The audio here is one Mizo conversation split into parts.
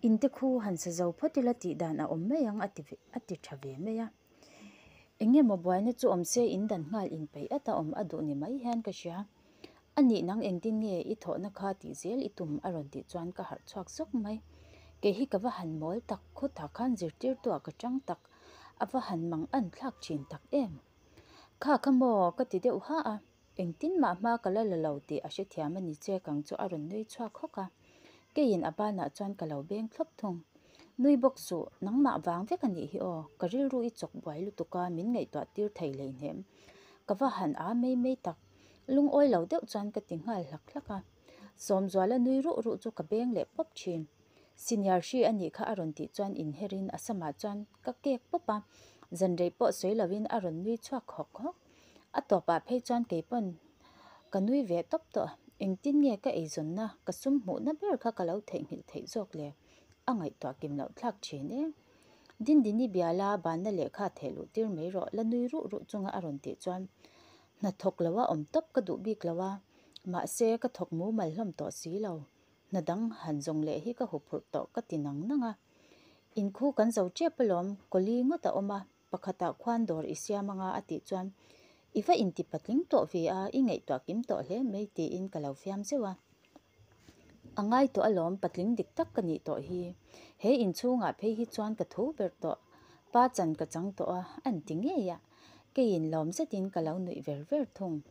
Inte khu han sa zo phawt ila tih dan a awm mai ang a ti a ti tha ve mai a. Eng emaw buaina chu awm se in dan nghal inpeih at a awm a duh ni mai hian ka hria. A nih nang engtin nge i thawhna kha tih zel i tum a rawn tih chuan ka harh chhuak zawk mai. Kei hi ka va han mawl tak, khawtah khan zirtirtuah ka tang tak, a va han mang an thlak thin tak em. Kha kha maw ka ti deuh ha a, engtin mah hma ka la la lo tih a hrethiam a ni che kang chu a rawn nui chhuak hawk a. Keiin a banah chuan ka lo beng thlawp thung. Nui bawk suh, nangmah vang vek a nih hi aw, ka rilru i chawk buai lutuk a min ngaihtuah tir thei hleihnem. Ka va han a mai mai tak. Lungawi lo deuh chuan ka ti nghal hlak hlak a. Sawmzuala nui ruh ruh chu ka beng leh pawp thin. Senior hri a nih kha a rawn tih chuan inherin a samah chuan ka kek pawp a, zanrei pawh sawi lovin a rawn nui chhuak hawk hawk. A tawpah phei chuan keipawn ka nui ve tawp tawh. Engtin nge ka eizawnna, ka sum hmuhna ber kha ka lo theihnghilh theih zawk le? A ngaihtuah kim loh thlak thin e. Dindini biala banna lehkha theh luh tir mai rawh, la nui ruh ruh chunga a rawn tih chuan hna thawk loa awm tawp ka duh bik lo a, mahse ka thawk mumal hlawm tawh si lo. Hna dang han zawng leh hi ka huphurh tawh ka ti nang nang a. Inkhu kan zo tep alawm, kawli ngawt a awm a, pakhatah khuan dawr i siam anga a tih chuan i va inti patling tawh ve a, i ngaihtuah kim tawh hle mai tiin ka lo fiam zeuh a. A ngai tawh alawm, patling dik tak ka nih tawh hi. He inchhungah phei hi chuan ka tho ber tawh, pa chan ka chang tawh a, an ti ngei a. Keiin lawm zetin ka lo nuih ver ver thung.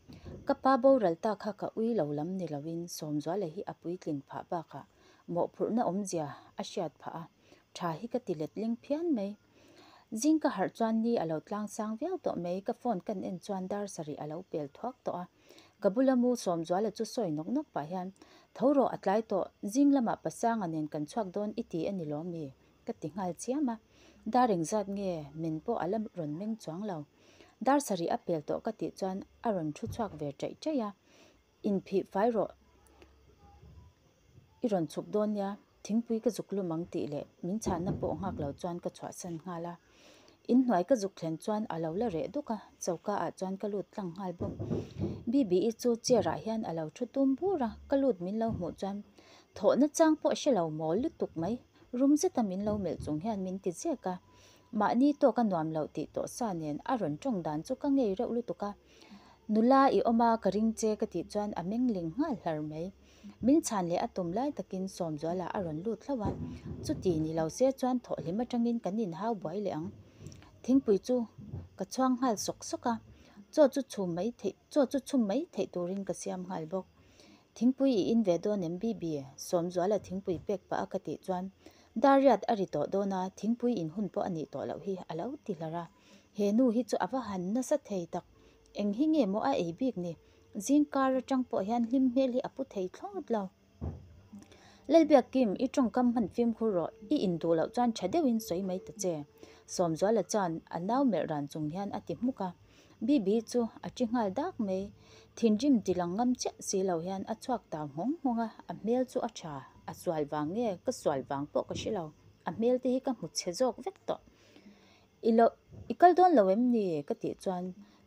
Ka pa boral ta kha ka ui lo lam ni loin Sawmzuala hi a puitlin phah bakah mawhphurhna awmzia a hriat phah a, tha hi ka ti letling phian mai. Zing ka harh chuan ni a lo tlang sang viau tawh mai, ka phone kan en chuan dar sarih a lo pel thuak tawh a. Ka bula mu Sawmzuala chu sawi nawk nawk pah hian, Tho rawh a tlai tawh, zing lamah Pasanga nen kan chhuak dawn i ti a ni lawm mi? Ka ti nghal chiam a, dar engzat nge min pawh a la rawn meng chuang lo. Dar sarih a pel tawh ka tih chuan a rawn thu chhuak ve chaih chaih a, Inphih fai rawh, i rawn chhuk dawn nia, thingpui ka zuk lum ang tih leh min chhanna pawh nghak lo chuan ka chhuahsan nghal a. Inhnuai ka zuk thlen chuan a lo la reh duk a, choka ah chuan ka lut tlang nghal bawk. Bibi-i chu chair ah hian a lo thu tum bur a, ka lut min lo hmuh chuan thawhna chang pawh hre lo mawl lutuk mai. Rum zeta min lo melh chung hian min ti zek a, mahni tawk a nuam loh tih tawh sa nen a rawn tawng dan chu ka ngei reuh lutuk a. Nula i awm a, ka ring che ka tih chuan a meng ling nghal hlar mai. Min chhan leh a tum lai takin Sawmzuala a rawn lut hlauh a, chuti ni lo se chuan thawhhlim atangin kan inhau buai leh ang. Thingpui chu ka chhuang nghal sawk sawk a, chaw chu chhum mai theih chaw chu chhum mai theih turin ka siam nghal bawk. Thingpui i in ve dawn em Bibi? Sawmzuala thingpui pek pah a ka tih chuan Dariat a ri tawh dawn a, thingpui in hun pawh a nih tawh loh hi a lo ti hlar a. He nu hi chu a va han nasa thei tak. Eng hi nge maw a ei bik ni? Zing kar atang pawh hian hlim hmel hi a pu thei thlawt lo. Lalbiakkim, i tawngkam hman fimkhur rawh, i induh loh chuan tha deuhin sawi mai ta che. Sawmzuala chuan a nau melh ran chung hian a ti hmuk a. Bibi chu a ṭi nghal dak mai. Thinrim ti lang ngam chiah si lo hian a chhuak ta nghawng nghawng a, a hmel chu a ṭha, a sual vang nge ka sual vang pawh ka hre lo, a hmel te hi ka hmu chhe zawk vek tawh. I lo, i kal dawn lo em ni? ka tih chuan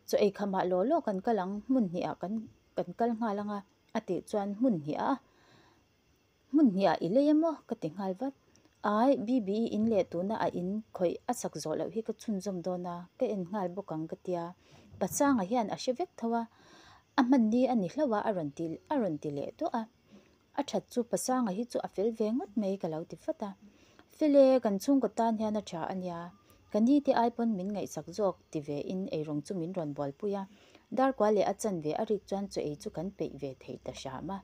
chaw ei khamah law law kan kal ang, hmun hnih ah kan kan kal nghal ang a, a tih chuan hmun hnih ah Hmun hniah i lei emaw ka ti nghal vat. Ai, BBE in leh tuna a in khawih a sak zawh loh hi ka chhunzawm dawn a, ka en nghal bawk ang ka tia. Pasanga hian a hre vek tho a, a hman ni a ni hlauh a a rawn ti a rawn ti leh duah a. A that chu Pasanga hi chu a fel ve ngawt mai ka lo ti vat a. Fel e, kan chhungkaw tan hian a tha a nia. Ka ni te ai pawn min ngaihsak zawk ti ve in eirawng chu min rawn bualpui a. Darkua leh a chanve a rik chuan chaw ei chu kan peih ve thei ta hram a.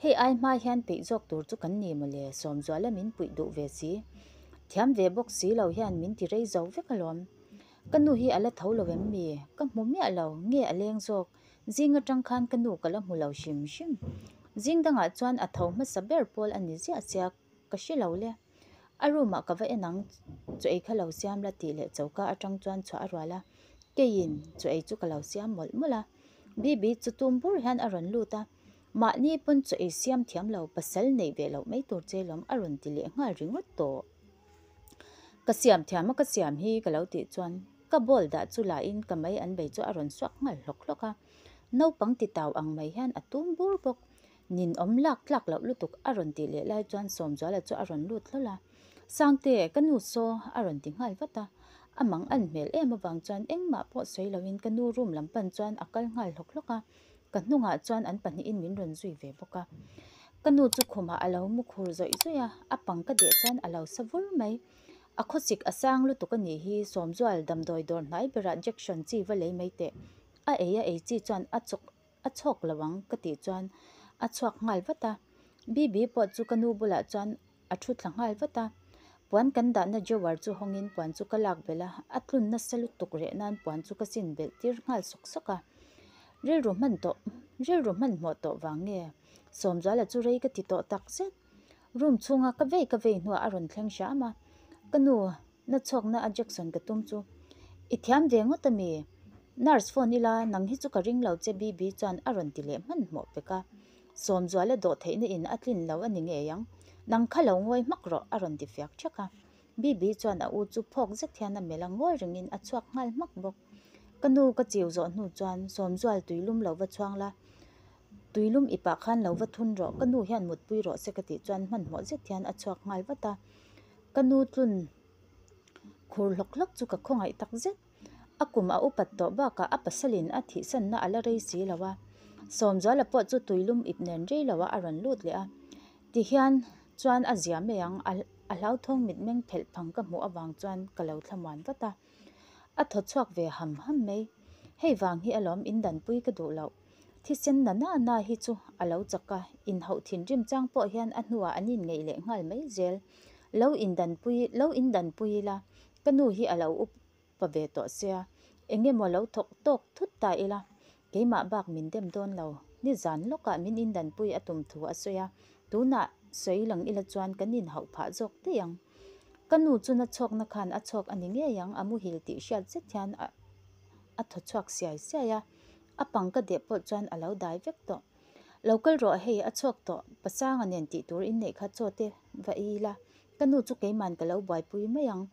Hei ai hma hian peih zawk tur chu kan ni mawle, Sawmzuala min puih duh ve si. Thiam ve bawk si lo hian min ti rei zo vek alawm. Ka nu hi a la tho lo em mi? Ka hmu miah lo, nge a leng zawk? Zing atang khan ka nu ka la hmu lo hrim hrim. Zing dangah chuan a tho hmasa ber pawl a ni ziah sia ka hre lo le. A room ah ka va en ang, chaw ei kha lo siam la tih leh choka atang chuan chhuah a rual a, keiin chaw ei chu ka lo siam mawlh mawlh a. Bibi chu tum bur hian a rawn lut a, mahni pawn chaw ei siam thiam lo pasal neih ve loh mai tur che lawm a rawn ti leh nghal ringawt tawh. Ka siam thiam a ka siam hi ka lo tih chuan ka bowl dah chu la in ka mei an bei chu a rawn suak nghal hlawk hlawk a, naupang ti tau ang mai hian a tum bur bawk. Ninawm lak tlak loh lutuk a rawn tih leh lai chuan Sawmzuala chu a rawn lut hlawl a. Sangte, ka nu saw a rawn ti nghal vat a. A mang an hmel em avang chuan engmah pawh sawi loin ka nu room lam pan chuan a kal nghal hlawk hlawk a. Ka hnungah chuan an pahnihin min rawn zui ve bawk a. Ka nu chu khumah a lo mu khur zawih zawih a, a pang ka deh chuan a lo sa vur mai. A khawsik a sang lutuk a nih hi, Sawmzual damdawi dawr hnai berah jection chi va lei mai teh. A ei a ei chi chuan a chawk a chhawk lo ang ka tih chuan a chhuak nghal vat a. Bibi pawh chu ka nu bulah chuan a thu thla nghal vat a. Puan kan dahna drawer chu hawngin puan chu ka lak belh a, a tlun nasa lutuk reh nan puan chu ka sin belh tir nghal sawk sawk a. Rilru hman tawh rilru hmanhmawh tawh vang nge Sawmzuala chu rei ka ti tawh tak zet. Room chhunga ka vei ka vei hnuah a rawn thleng hram a, ka nu na chhuakna a Jackson ka tum chu I thiam ve ngawt ami? Nurse phone ila nang hi chu ka ring lo che Bibi chuan a rawn ti leh hmanhmawh pek a, Sawmzuala dawh theihna in a tlin lo a ni ngei ang, nang kha lo ngawi hmak rawh a rawn ti fiak thak a, Bibi chuan a u chu phawk zet hian a melh a ngawi rengin a chhuak nghal hmak bawk. Ka nu ka chiu zawh hnu chuan Sawmzual tuilum lo va chhuang la, Tuilum i pah khan lo va thun rawh, ka nu hian mutpui rawh se ka tih chuan hmanhmawh zet hian a chhuak nghal vat a. Ka nu tlun khur hlawk hlawk chu ka khawngaih tak zet. A kum a upat tawh bakah a pasalin a thihsanna a la rei si lo a. Sawmzuala pawh chu tuilum ip nen rei loah a rawn lut leh a. Tihian chuan a zia mai ang, a hlauthawng mitmeng phelh phang ka hmuh avang chuan ka lo thlamuan vat a. A thaw chhuak ve ham ham mai. Hei vang hi alawm indanpui ka duh loh. Thisen na na na hi chu a lo chak a, inhauh thinrim chang pawh hian a hnuah an inngeih leh nghal mai zel. Lo indanpui, lo indanpui ila, ka nu hi a lo upa ve tawh sia, eng emaw lo thawk tawk thut ta ila, keimah bak min dem dawn lo. Nizan lawkah min indanpui a tum thu a sawi a, tunah sawi lang ila chuan kan inhauh phah zawk daih ang. Ka nu chu na chhawkna khan a chhawk a ni ngei ang, a muhil tih hriat zet hian a a thaw chhuak siai siai a. A pang ka deh pawh chuan a lo dai vek tawh. Lo kal rawh hei a chhuak tawh, Pasanga nen tih tur inneih kha chaw te va ei ila, ka nu chu keiman ka lo buaipui mai ang.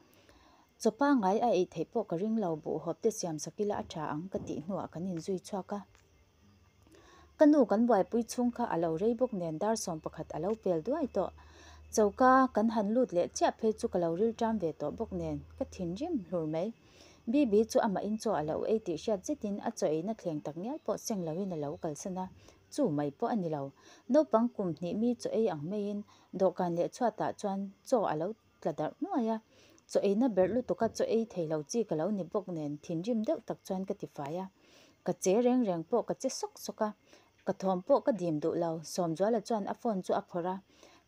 Chaw pangngai a ei theih pawh ka ring lo, buhhawp te siam sak ila a tha ang ka tih hnuah kan inzui chhuak a. Ka nu kan buaipui chhung kha a lo rei bawk nen dar 11 a lo pel duai tawh. Choka kan han lut leh chiah phei chu ka lo rilṭam ve tawh bawk nen ka thinrim hlur mai. Bibi chu amahin chaw a lo ei tih hriat zetin a chaw eina thleng tak ngial pawh seng loin a lo kalsan a, chu mai pawh a ni lo. Naupang kum hnih mi chaw ei ang maiin dawhkan leh chhuatah chuan chaw a lo tla darh nuai a. Chaw eina berh lutuka chaw ei thei lo chi ka lo ni bawk nen thinrim deuh tak chuan ka ti fai a. Ka che reng reng pawh ka che sawk sawk a, ka thawm pawh ka dim duh lo. Sawmzuala chuan a phone chu a phawrh a,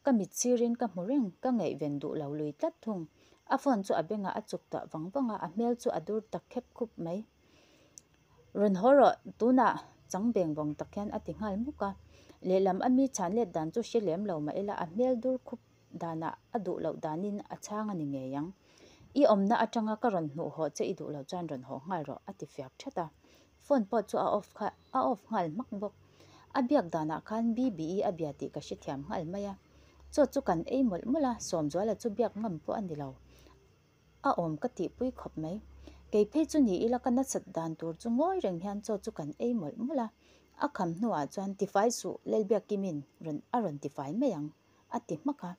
ka mit sirin ka hmu reng, ka ngaihven duh lo lui tlat thung. A phone chu a bengah a chuk tah vang vang a, a hmel chu a dur tak khep khup mai. Rawn haw rawh, tunah chang beng vawng tak hian a ti nghal hmuk a. Lehlam a mi chhan let dan chu hre lem lo mah ila a hmel dur khup danah a duh loh danin a chhang a ni ngei ang. I awmna atanga ka rawn hmuh haw che i duh loh chuan rawn haw nghal rawh a ti fiak that a. Phone pawh chu a off kha a off nghal hmak bawk. A biak danah khan BBE a bia tih ka hrethiam nghal mai a. Chaw chu kan ei mawlh mawlh a, Sawmzuala chu biak ngam pawh a ni lo. A awm ka tihpui khawp mai. Kei phei chu ni ila ka nasat dan tur chu ngawi reng hian chaw chu kan ei mawlh mawlh a. A kham hnuah chuan tifai suh Lalbiakkimin rawn a rawn tifai mai ang a ti hmak a.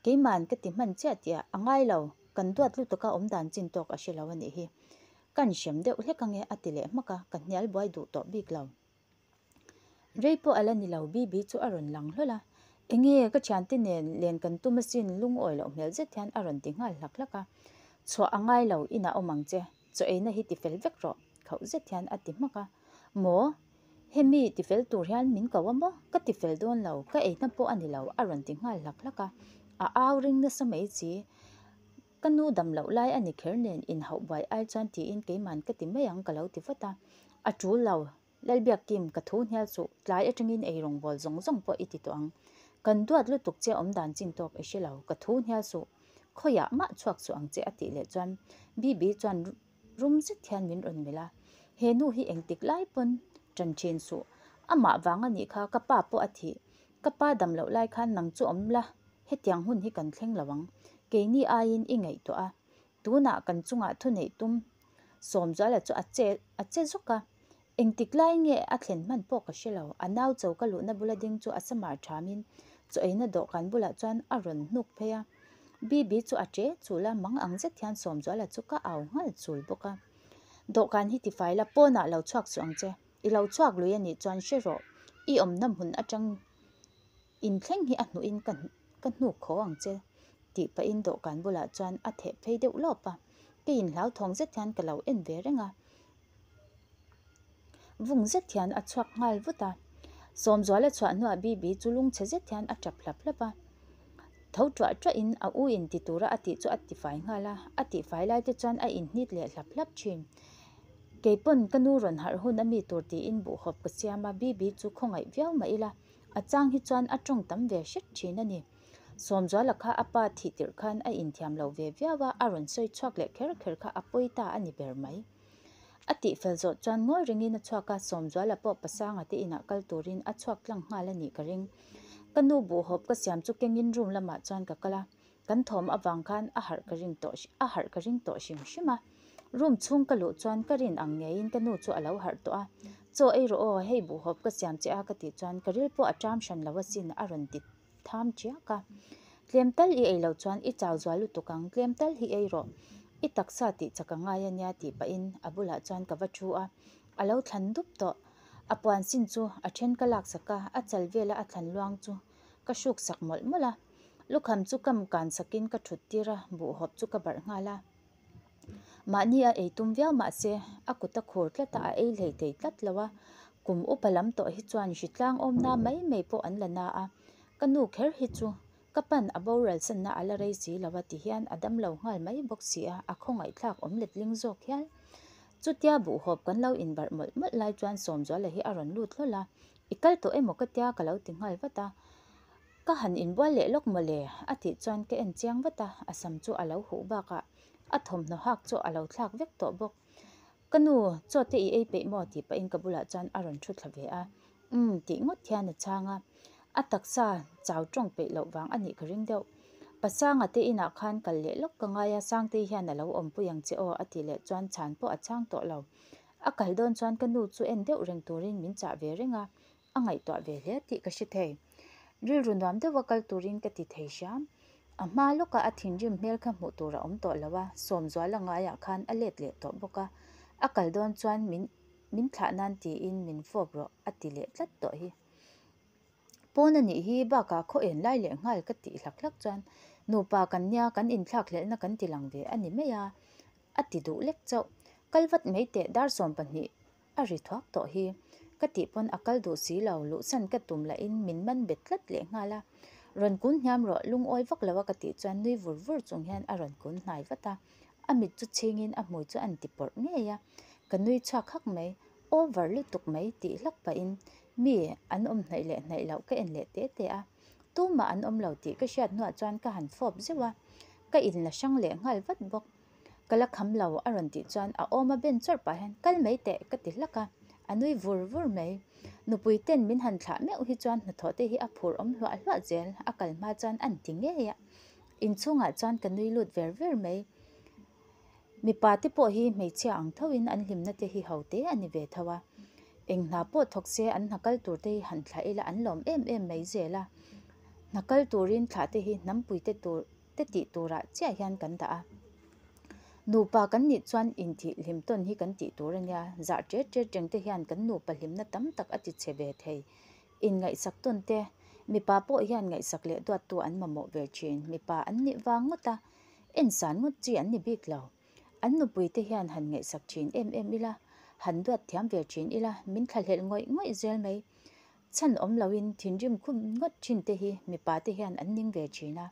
Keima'n ka ti hman chiah tih a ngai lo, kan duat lutuk a awmdan chin tawk a hre lo a nih hi. Kan hrem deuh hlek ange a ti leh hmak a, ka hnial buai duh tawh bik lo. Rei pawh a la ni lo, Bibi chu a rawn lang hlawl a. Enge ka thiante nen len kan tum asin lungawi loh hmel zet hian a rawn ti nghal hlak hlak a. Chhuah a ngai lo, inah awm ang che, chaw eina hi tifel vek rawh, khauh zet hian a ti hmak a. Maw? Hemi tifel tur hian min ko a maw? Ka tifel dawn lo, ka eina pawh a ni lo, a rawn ti nghal hlak hlak a. A au ring nasa mai chi. Ka nu dam loh lai a ni kher nen inhauh buai ai chuan tiin keiman ka ti mai ang ka lo ti vat a. A tul lo, Lalbiakkim, ka thu hnial chuh, tlai atangin ei rawngbâwl zawng zawng pawh i ti tawh ang. Kan duat lutuk che awm dan chin tawk i hre lo, ka thu hnial suh, khawiah mah chhuak suh ang che a tih leh chuan Bibi chuan rum zet hian min rawn melh a, He nu hi engtik lai pawn ṭan ṭhin suh, amah vang a nih kha ka pa pawh a thih, ka pa dam loh lai khan nang chu awm la, hetiang hun hi kan thleng lo ang, keini aiin i ngaihtuah a, tunah kan chungah thuneih tum Sawmzuala chu a che a che zawk a. Engtik lai nge a thlen hman pawh ka hre lo. A nau choka luhna bula ding chu a samah thamin chaw eina dawhkan bulah chuan a rawn hnuk phei a. Bibi chu a che chul a, mang ang zet hian Sawmzuala chu ka au nghal chul bawk a. Dawhkan hi tifai la, pawnah lo chhuak suh ang che. I lo chhuak lui a nih chuan hre rawh, i awmna hmun atang inthleng hi a hnuhin ka ka hnuk kho ang che tih pahin dawhkan bulah chuan a theh phei deuh lawp a. Keiin hlauthawng zet hian ka lo en ve reng a. Vung zet hian a chhuak nghal vut a. Sawmzuala chhuah hnuah Bibi chu lungchhe zet hian a tap hlap hlap a. Tho tuah tuahin a u in ti tura a tih chu a tifai nghal a, a tihfai lai te chuan a inhnit leh hlap hlap thin. Keipawn ka nu rawn harh hun a mi tur tiin buhhawp ka siam a, Bibi chu khawngaih viau mah ila a chang hi chuan a tawng tam ve hret thin a ni. Sawmzuala kha a pa thih tirh khan a inthiam lo ve viau a, a rawn sawi chhuak leh kher kher kha a pawi ta a ni ber mai. A tihfel zawh chuan ngawi ringin a chhuak a, Sawmzuala pawh Pasanga te inah kal turin a chhuak tlang nghal a nih ka ring. Ka nu buhhawp ka siam chu kengin room lamah chuan ka kal a, kan thawm avang khan a harh ka ring tawh a harh ka ring tawh hrim hrim a. Room chhung ka luh chuan ka rin ang ngeiin ka nu chu a lo harh tawh a, Chaw ei rawh aw, hei buhhawp ka siam che a ka tih chuan ka ril pawh a ṭam hran lo asin a rawn ti Tham chiak a. Tlem tal i ei loh chuan i chau zual lutuk ang, tlem tal hi ei rawh. I taksa tih chak a ngai a nia tih pahin a bulah chuan ka va thu a, a lo thlan dup tawh. A puan sin chu a then ka laksak a, a chal vela a thlan luang chu ka hruk sak mawlh mawlh a. Lukham chu kam kan sakin ka thut tir a, buhhawp chu ka barh nghal a. Mahni a ei tum viau mah se, a kut a khur tlat a, a ei hlei thei tlat lo a. Kum upa lam tawh hi chuan hritlang awmna mai mai pawh an la na a. Ka nu kher hi chu ka pan a boral sanna a la rei si lo a ti hian a dam lo nghal mai bawk si a, a khawngaihthlak awm letling zawk hial. Chutia buhhawp kan lo inbarh mawlh mawlh lai chuan Sawmzuala hi a rawn lut hlawl a, I kal tawh emaw ka tia ka lo ti nghal vat a. Ka han inbual leh lawk mawle a tih chuan ka en chiang vat a, a sam chu a lo huh bakah a thawmhnaw hak chu a lo thlak vek tawh bawk. Ka nu, chaw te i ei peih maw? tih pahin ka bulah chuan a rawn thu thla ve a. Umm tih ngawt hian a chhang a, a taksa chau tawng peih loh vang a nih ka ring deuh. Pasanga te inah khan kal leh lawk ka ngai a, Sangtei hian a lo awmpui ang che aw a tih leh chuan chhan pawh a chhang tawh lo. A kal dawn chuan ka nu chu en deuh reng turin min chah ve reng a, a ngaihtuah ve hle tih ka hre thei. Rilru nuam deuha kal turin ka ti thei hriam. A hma lawkah a thinrim hmel kha hmuh tur a awm tawh lo a, Sawmzuala ngaiah khan a let leh tawh bawk a. A kal dawn chuan min min thlah nan tiin min fawp rawh a ti leh tlat tawh hi. Pawn a nih hi bakah khaw en lai leh nghal ka tih hlak hlak chuan nupa kan nia kan inthlak hlelhna kan ti lang ve a ni mai a, a ti duh lek chauh. Kal vat mai teh dar 12 A ri thuak tawh hi. Ka tih pawn a kal duh si lo, luhsan ka tum lahin min man bet tlat leh nghal a. Rawn kun hniam rawh, lungawi vak lo a ka tih chuan nui vur vur chung hian a rawn kun hnai vat a. A mit chu chhingin a hmui chu a inti pawrh ngei a. Ka nui chhuak hak mai, over lutuk mai tih hlak pahin mi an awm hnaih leh hnaih loh ka en leh te te a. Tumah an awm lo tih ka hriat hnuah chuan ka han fawp zeuh a, ka inla hrang leh nghal vat bawk. Ka la kham lo a rawn tih chuan a awm a ben chawrh pah hian kal mai teh ka ti hlak a, a nui vur vur mai. Nupui ten min han thlah meuh hi chuan hnathawh te hi a phur awm hluah hluah zel, a kal hma chuan an ti ngei a. Inchhungah chuan ka nui lut ver ver mai. Mipa te pawh hi hmeichhia ang thoin an hlimna te hi ho te a ni ve tho a. Eng hna pawh thawk se an hna kal tur te hi han thlah ila an lawm em em mai zel a. Hna kal turin thlah te hi hnampui te tur te tih turah chiah hian kan dah a. Nupa kan nih chuan inthih hlim tawn hi kan tih tur a nia, zah ṭet ṭet reng te hian kan nupa hlimna tam tak a ti chhe ve thei. Inngaihsak tawn te, mipa pawh hian ngaihsak leh duattu an mamawh ve ṭhin, mipa an nih vang ngawt a, ensan ngawt chi an ni bik lo. An nupui te hian han ngaihsak ṭhin em em ila, han duat thiam ve ṭhin ila, min thlahlelh ngawih ngawih zel mai. Chhan awm loin thinrim khum ngawt thin te hi mipa te hian an ning ve thin a.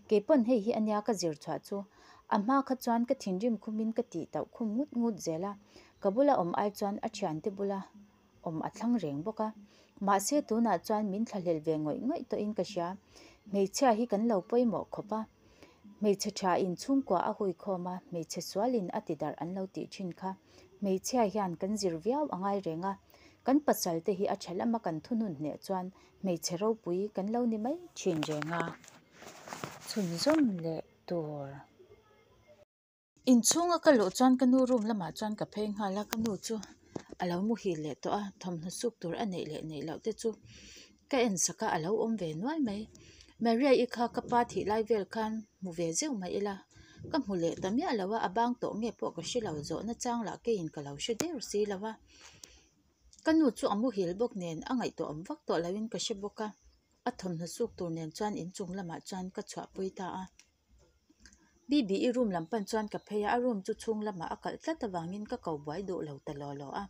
Keipawn hei hi ania ka zir chhuah chu. A hma kha chuan ka thinrim khumin ka tih tauh khum ngut ngut zel a. Ka bula awm ai chuan a thiante bula awm a thlang reng bawk a. Mahse tunah chuan min thlahlel ve ngawih ngawih tawhin ka hria. Hmeichhia hi kan lo pawimawh khawp a. Hmeichhe tha in chhungkua a hui khawm a, hmeichhe sualin a ti darh an lo tih thin kha. Hmeichhia hian kan zir viau a ngai reng a, kan pasal te hi a tha lama kan thunun hneh chuan hmeichhe ropui kan lo ni mai thin reng a. Chhunzawm leh tur. Inchhunga ka luh chuan ka nu room lamah chuan ka phei nghal a, ka nu chu. A lo muhil leh tawh a, thawmhnaw suk tur a neih leh neih loh te chu ka en sak a, a lo awm ve nual mai. Maria-i kha ka pa thih lai vel khan hmu ve zeuh mah ila, ka hmu leh ta miah lo a, a bang tawh nge pawh ka hre lo, zawhna chang lah keiin ka lo hre der si lo a. Ka nu chu a muhil bawk nen a ngaihtuah awm vak tawh loin ka hre bawk a, a thawmhnaw suk tur nen chuan inchung lamah chuan ka chhuahpui ta a. Bibi-i room lam pan chuan ka phei a, a room chu chhung lamah a kalh tlat avangin ka ko buai duh lo ta law law a.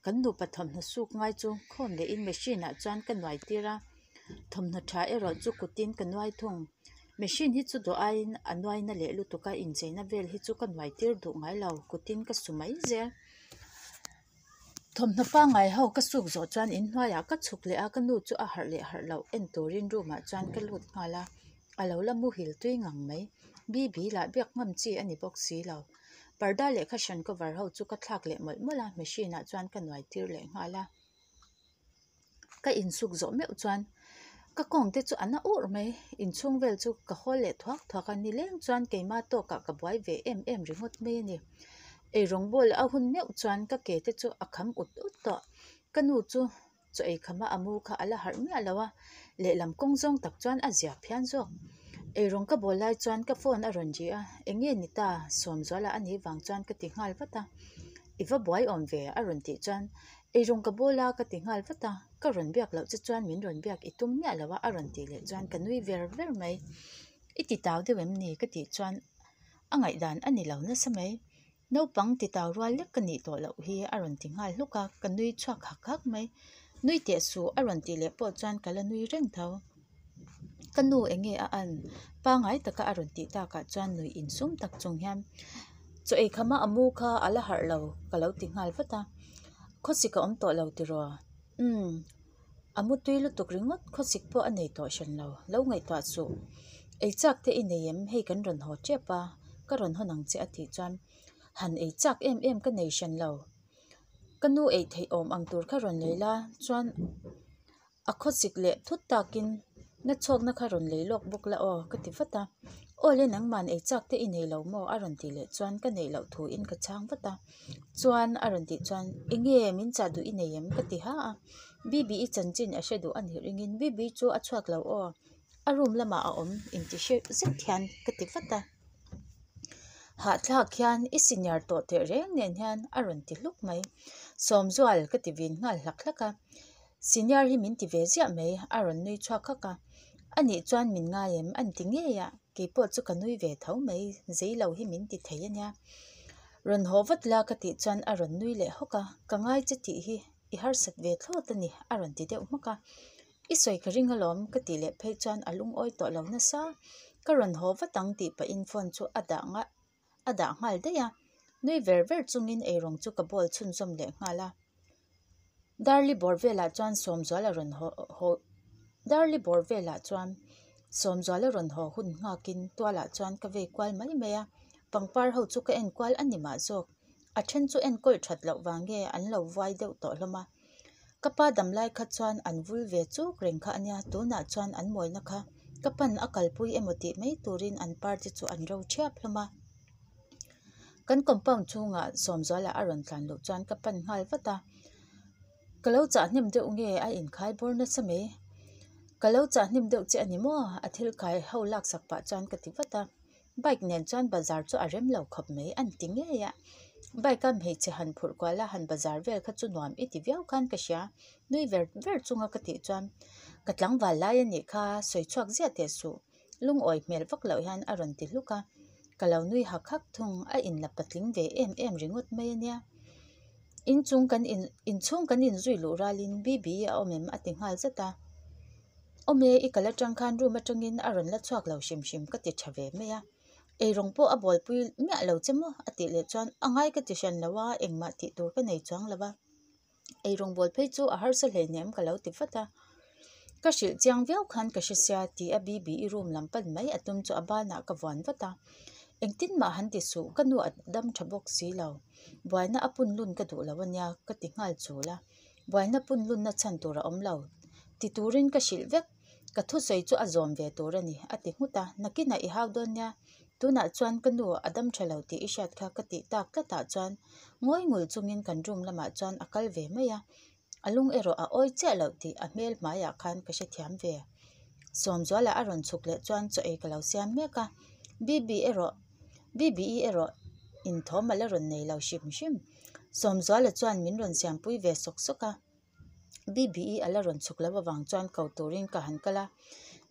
Kan nupa thawmhnaw suk ngai chu khawm lehin machine ah chuan ka nuai tir a, thawmhnaw tha erawh chu kutin ka nuai thung. Machine hi chu duh aiin a nuai na leh lutuk a, incheina vel hi chu ka nuai tir duh ngai lo, kutin ka su mai zel. Thawmhnaw pangngai ho ka suk zawh chuan inhnuaiah ka chhuk leh a, ka nu chu a harh leh harh loh en turin room ah chuan ka lut nghal a, a lo la muhil tui ngang mai. Bibi lah biak ngam chi a ni bawk si lo. Parda leh kha hran cover ho chu ka thlak leh mawlh mawlh a, machine ah chuan ka nuai tir leh nghal a. Ka insuk zawh meuh chuan ka kawng te chu a na ur mai, inchhung vel chu ka hawl leh thuak thuak a, nileng chuan keima tawkah ka buai ve em em ringawt mai a ni. Eirawng bawl a hun meuh chuan ka ke te chu a kham ut ut tawh, ka nu chu chaw ei khama a mu kha a la harh miah lo a, lehlam kawng zawng tak chuan a zia phian zawk. Eirawng ka bawl lai chuan ka phone a rawn ri a, eng nge ni ta Sawmzuala a nih vang chuan ka ti nghal vat a, i va buai awm ve a rawn tih chuan Eirawng ka bawl a ka ti nghal vat a, ka rawn biak loh che chuan min rawn biak i tum miah lo a a rawn tih leh chuan ka nui ver ver mai. I ti tau deuh em ni? ka tih chuan a ngaihdan a ni lo nasa mai. Naupang ti tau rual lek ka nih tawh loh hi a rawn ti nghal hluk a, ka nui chhuak hak hak mai. Nui teh suh a rawn tih leh pawh chuan ka la nui reng tho. Ka nu eng nge a an? Pangai taka a rawn tih takah chuan nuih insum tak chung hian chaw ei khama a mu kha a la harh lo ka lo ti nghal vat a. Khawsik a awm tawh lo tiraw? Umm, a mu tui lutuk ringawt khawsik pawh a nei tawh hran lo, lo ngaihtuah suh. Ei chak te i nei em? Hei kan rawn haw tep a, ka rawn hawn ang che a tih chuan han ei chak em em ka nei hran lo. Ka nu ei theih awm ang tur kha rawn lei la chuan A khawsik leh thut takin na chhuakna kha rawn lei lawk bawk la aw ka ti vat a. Aw le nangman ei chak te i nei lo maw a rawn tih leh chuan ka neih loh thu in ka chhang vat a. Chuan a rawn tih chuan enge min chah duh i nei em ka ti ha a. Bibi i chanchin a hre duh a nih ringin Bibi chu a chhuak lo aw a room lamah a awm inti hre zet hian ka ti vat a. Hahthlak hian i senior tawh teh reng nen hian a rawn ti hluk mai. Sawmzual ka ti vin nghal hlak hlak a. Senior hi min ti ve ziah mai, a rawn nui chhuak hak a. A nih chuan min ngai em? A ni ti ngei a, keipawh chu ka nui ve tho mai, zei lo hi min ti thei a nia. Rawn haw vat la ka tih chuan a rawn nui leh hawk a, ka ngai che tih hi i harsat ve thlawt a ni, a rawn ti deuh hmak a. I sawi ka ring alawm ka tih leh phei chuan a lungawi tawh lo nasa, ka rawn haw vat ang tih pahin phone chu a dah a dah nghal daih a, nui ver ver chungin eirawng chu ka bawl chhunzawm leh nghal a. Darli bawr velah chuan Sawmzuala rawn haw haw Darli bawr velah chuan Sawmzuala rawn haw hun nghakin tualah chuan ka vei kual mai mai a, pangpar ho chu ka en kual a ni mah zawk. A then chu enkawl that loh vang nge an lo vuai deuh tawh hlawm a. Ka pa dam lai kha chuan an vul ve chuk reng kha a nia, tunah chuan an mawina kha ka pan a kalpui emaw tih mai turin an par te chu an ro thiap hlawm a. Kan compound chhungah Sawmzuala a rawn tlan luh chuan ka pan nghal vat a, ka lo chah hnem deuh nge a inkhai bawr nasa mai. Ka lo chah hnem deuh che a ni maw? A thil khai ho laksak pah chuan ka ti vat a. Bike nen chuan bazar chu a rem lo khawp mai a ni ti ngei a, bike a hmeichhe han phurh kual a han bazar vel kha chu nuam i ti viau khan ka hria, nui ver ver chunga ka tih chuan ka tlangval lai a nih kha sawi chhuak ziah teh suh, lungawi hmel vak loh hian a rawn ti hluk a, ka lo nui hak hak thung, a inla patling ve em em ringawt mai a nia. Inchung kan in inchhung kan inzui luh ralin Bibi a awm em a ti nghal zat a. Awm e, i kal atang khan room atangin a rawn la chhuak lo hrim hrim ka ti tha ve mai a. Eirawng pawh a bawlpui miah lo che maw? a tih leh chuan a ngai ka ti hran lo a, engmah tih tur ka nei chuang lo a. Eirawng bawl phei chu a harsa hleinem ka lo ti vat a. Ka hrilh chiang viau khan ka hre sia ti a Bibi-i room lam pan mai a tum chu a banah ka vuan vat a. Engtin mah han ti suh, ka nu a dam tha bawk si lo. Buaina a pun lun ka duh lo a nia ka ti nghal chul a. Buaina pun lunna chhan tur a awm lo. Ti turin ka hrilh vek. Ka thusawi chu a zawm ve tur a ni, a ti nghut a. Nakinah i hau dawn nia. Tunah chuan ka nu a dam tha lo tih i hriat kha ka tih tak tlatah chuan ngawi ngul chungin kan room lamah chuan a kal ve mai a, a lung erawh a awi chiah loh tih a hmel hmaiah khan ka hrethiam ve. Sawmzuala a rawn chhuk leh chuan chaw ei ka lo siam mek a, Bibi erawh Bibi-i erawh inthawm a la rawn nei lo hrim hrim. Sawmzuala chuan min rawn siampui ve sawk sawk a. Bibi-i a la rawn chhuk lo avang chuan ko turin ka han kal a,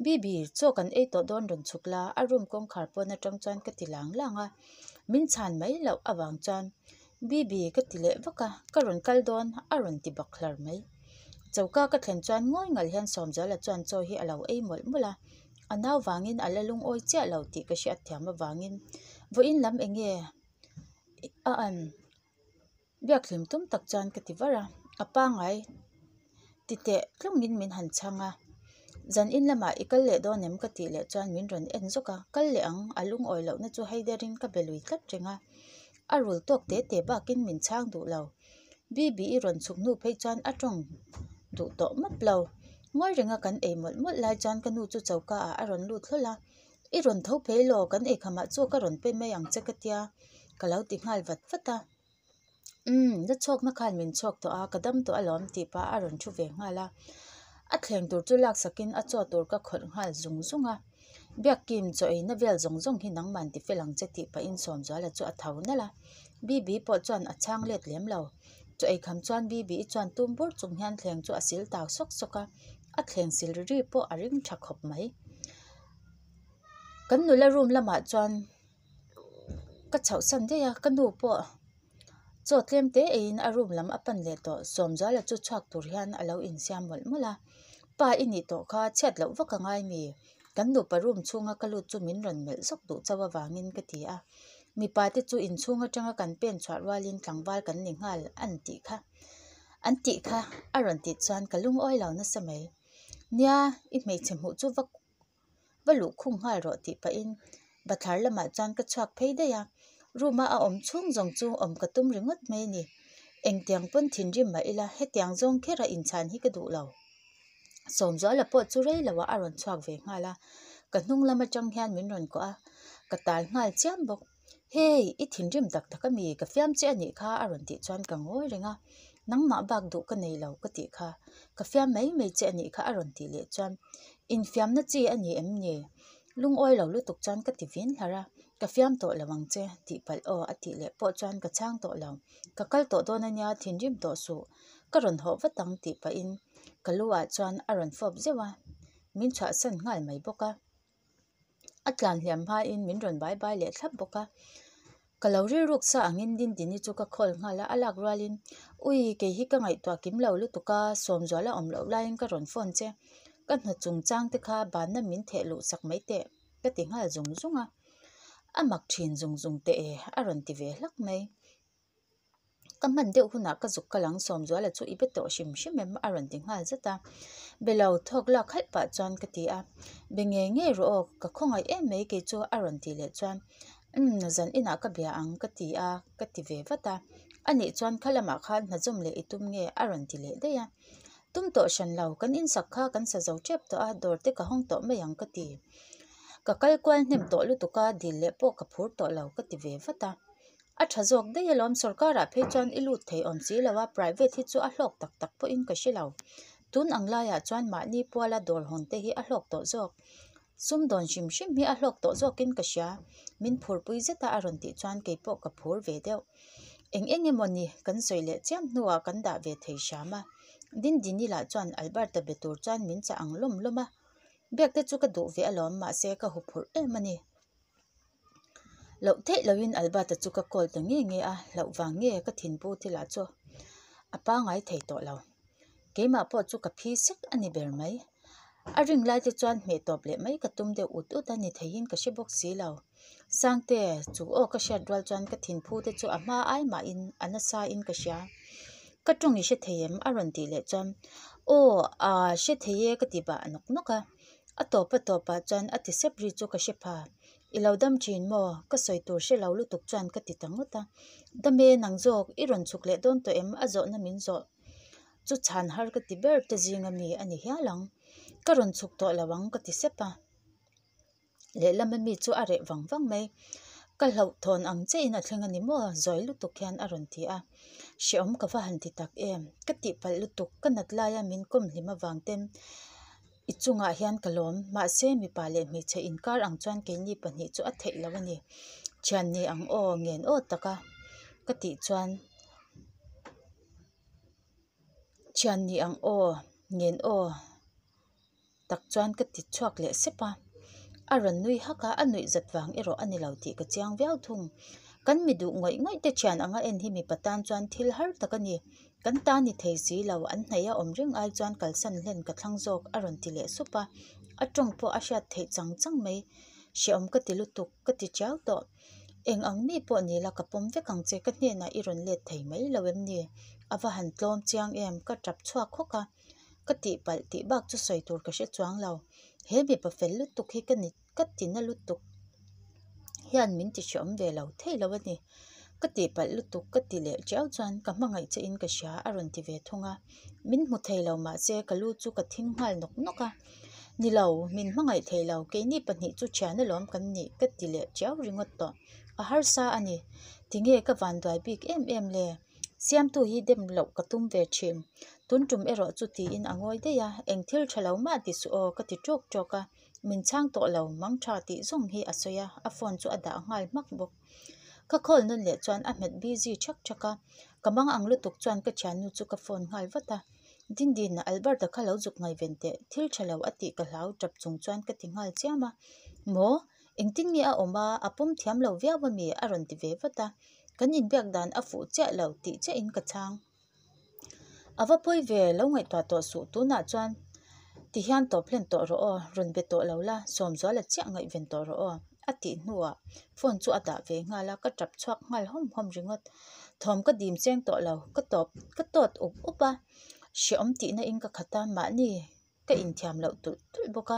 Bibi, chaw kan ei tawh dawn rawn chhuk la, a room kawngkhar pawn atang chuan ka ti lang lang a, min chhan mai loh avang chuan Bibi ka ti leh vak a, ka rawn kal dawn a rawn ti bak hlar mai. Choka ka thlen chuan ngawi ngalh hian Sawmzuala chuan chaw hi a lo ei mawlh mawlh a, a nau vangin a la lungawi chiah lo tih ka hriat thiam avangin vawiin lam eng nge a an Biakhlim tum tak chuan ka ti var a, a pangai ti teh tlungin min han chhang a, zan in lamah i kal leh dawn em ka tih leh chuan min rawn en zawk a, kal leh ang, a lungawi lohna chu hei derin ka be lui tlat reng a, a rul tawk te te bakin min chhang duh lo. Bibi i rawn chhuk hnu phei chuan a tawng duh tawh map lo. Ngawi renga kan ei mawlh mawlh lai chuan ka nu chu choka ah a rawn lut hlawl a, I rawn tho phei law, kan eikhamah chu ka rawn pe mai ang che ka tia, ka lo ti nghal vat vat a. Umm, la chhawkna khan min chhawk tawh a, ka dam tawh alawm tih pah a rawn thu ve nghal a. A thleng tur chu laksakin a chaw tur ka khawlh nghal zung zung a. Biakkim chaw eina vel zawng zawng hi nangman ti fel ang che tih pahin Sawmzuala chu a tho nalh a. Bibi pawh chuan a chhang let lem lo. Chaw eikham chuan Bibi chuan tum bur chung hian thleng chu a sil tau sawk sawk a, a thleng sil ri ri pawh a ring tha khawp mai. Kan nula room lamah chuan ka chhoh san daih a, ka nu pawh chaw tlem te eiin a room lam a pan leh tawh. Sawmzuala chu chhuak tur hian a lo insiam mawlh mawlh a, Pa i nih tawh kha chhiat loh vak a ngai mi? Kan nupa room chhunga ka lut chu min rawn melh zawk duh chauh avangin ka ti a, mipa te chu inchhung atanga kan pen chhuah rualin tlangval kan ni nghal an tih kha an tih kha a rawn tih chuan ka lungawi lo nasa mai. Nia, i hmeichhe hmuh chu va va luh khung nghal rawh tih pahin bathlar lamah chuan ka chhuak phei daih a, room a a awm chhung zawng chu awm ka tum ringawt mai a ni. Engtiang pawn thinrim mah ila hetiang zawng khera inchhan hi ka duh lo. Sawmzuala pawh chu rei loah a rawn chhuak ve nghal a, ka hnung lam atang hian min rawn kuah a, ka tal nghal chiam bawk. Hey, i thinrim tak tak ami, ka fiam che anih kha a rawn tih chuan ka ngawi reng a, nangmah bak duh ka nei lo ka tih kha, ka fiam mai mai che anih kha a rawn tih leh chuan infiamna chi a ni em ni? Lungawi lo lutuk chuan ka ti vin hlar a, ka fiam tawh lo ang che tih palh aw a tih leh pawh chuan ka chhang tawh lo, ka kal tawh dawn ania thinrim tawh suh, ka rawn hawh vat ang tih pahin ka lu ah chuan a rawn fawp zeuh a, min chhuahsan nghal mai bawk a. A tlan hliam hmain min rawn bai bai leh thlap bawk a. Ka lo rilruk sa angin Dindini chu ka call nghal a, a lak rualin, Ui, kei hi ka ngaihtuah kim lo lutuk a, Sawmzuala awm loh laiin ka rawn phone che. Ka hna chungchang te kha banna min theh luh sak mai teh, ka ti nghal zung zung a. A mak thin zung zung teh e, a rawn ti ve hlak mai. Ka hman deuh hunah ka zuk kal ang Sawmzuala chu i be tawh hrim hrim em a rawn ti nghal zat a. Be lo thawk lak halh pah chuan ka ti a. Be ngei ngei rawh aw, ka khawngaih em mai kei chu a rawn tih leh chuan umm zan inah ka bia ang ka ti a ka ti ve vat a. Anih chuan kha lamah khan hna zawm leh i tum nge a rawn ti leh daih a. Tum tawh hran lo, kan insak kha kan sa zo tep tawh a, dawr te ka hawng tawh mai ang ka ti. Ka kal kual hnem tawh lutuk a, dil leh pawh ka phur tawh lo ka ti ve vat a. A tha zawk daih alawm, sorkarah phei chuan i lut thei awm si lo a, private hi chu a hlawk tak tak pawhin ka hre lo. Tun ang laiah chuan mahni puala dawr hawn te hi a hlawk tawh zawk. Sum dawn hrim hrim hi a hlawk tawh zawkin ka hria. Min phurpui zeta a rawn tih chuan kei pawh ka phur ve deuh. Eng eng emaw ni kan sawi leh chiam hnuah kan dah ve thei hram a. Dindini lah chuan Alberta be tur chuan min chah ang lawm lawm a. Biak te chu ka duh ve alawm mahse ka huphurh em a ni. Loh theih loin Albert-a chu ka call ta nge nge a, hlauh vang nge ka thinpu thilah chu a pangai thei tawh lo. Keimah pawh chu ka phi sek a ni ber mai. A ring lai te chuan hmeh tawp leh mai ka tum deuh ut ut a ni theihin ka hre bawk si lo. Sangte, chu aw ka hriat rual chuan ka thinphu te chu a hma ai mahin a nasa in ka hria. Ka tawng i hre thei em? a rawn tih leh chuan aw aa hre thei e ka ti bah nawk nawk a. A tawp a tawpah chuan a ti sep ri chu ka hre pha. I lo dam thin maw? Ka sawi tur hre lo lutuk chuan ka ti ta ngawt a. Dam e, nang zawk, i rawn chhuk leh dawn tawh em? A zawhna min zawh chu chhan har ka ti ber te zinga mi a ni hial ang. Ka rawn chhuk tawh lo ang ka ti sep a. Lehlam ami chu a reh vang vang mai. Ka hlauhthawn ang chiahin a thleng a ni maw? Zawi lutuk hian a rawn ti a. Hrehawm ka va han ti tak em? Ka tihpalh lutuk, ka nat laia min kawm hlim avang ten i chungah hian ka lawm. Mahse, mipa leh hmeichhe inkar ang chuan keini pahnih chu a theih loh a ni. Thian ni ang aw, ngen aw taka ka tih chuan Thian ni ang aw, ngen aw. Tak chuan ka ti chhuak leh sep a, a rawn nui hak a, a nuih zat vang erawh a ni lo tih ka chiang viau thung. Kan mi duh ngawih ngawih te thian anga en hi mipa tan chuan thil har tak a ni. Kan ta ni thei si lo, an hnaih a awm reng ai chuan kalsan hlen ka thlang zawk a rawn ti leh sup a, a tawng pawh a hriat theih chang chang mai. Hrehawm ka ti lutuk, ka ti chiau tawh. Eng ang mi pawh ni la ka pawm vek ang che, ka hnenah i rawn let thei mai lo em ni? A va han tlawm chiang em, ka tap chhuak hawk a. Ka tihpalh tih bak chu sawi tur ka hre chuang lo. He mipa fel lutuk hi ka ni ka ti na lutuk hian min ti hreawm ve lo thei lo a ni. Ka tihpalh lutuk ka ti leh tiau chuan ka hmangaih che in ka hria a rawn ti ve thung a. Min hmu thei lo mahse ka lu chu ka thing nghal nawk nawk a. Ni lo, min hmangaih thei lo, keini pahnih chu thian alawm kan nih ka ti leh tiau ringawt tawh. A harsa a ni. Tinge ka vanduai bik em em le? Siamtu hi dem loh ka tum ve thin. Tun tum erawh chu tiin a ngawi daih a, eng thil tha lo mah ti suh aw ka ti tawk tawk a, min chhang tawh lo, mang tha tih zawng hi a sawi a, a phone chu a dah nghal hmak bawk. Ka call nawn leh chuan a hmet busy thak thak a, ka mang ang lutuk chuan ka thiannu chu ka phone nghal vat a, Dindin, Albert-a kha lo zuk ngaihven teh, thil tha lo a tih ka hlau tap chung chuan ka ti nghal chiam a, Maw? Engtin nge a awm a, a pawm thiam lo viau a mi? a rawn ti ve vat a. Kan inbiak dan a fuh chiah lo tih chiahin ka chhang. A va pawi ve, lo ngaihtuah tawh suh tunah chuan tihian tawp hlen tawh rawh aw, rawn be tawh lo la, Sawmzuala chiah ngaihven tawh rawh aw a tih hnuah phone chu a dah ve nghal a, ka tap chhuak nghal hawm hawm ringawt. Thawm ka dim cheng tawh lo, ka tawp ka tawt up up a, hrehawm tihna in ka khat a, mahni ka inthiam loh tulh tulh bawk a,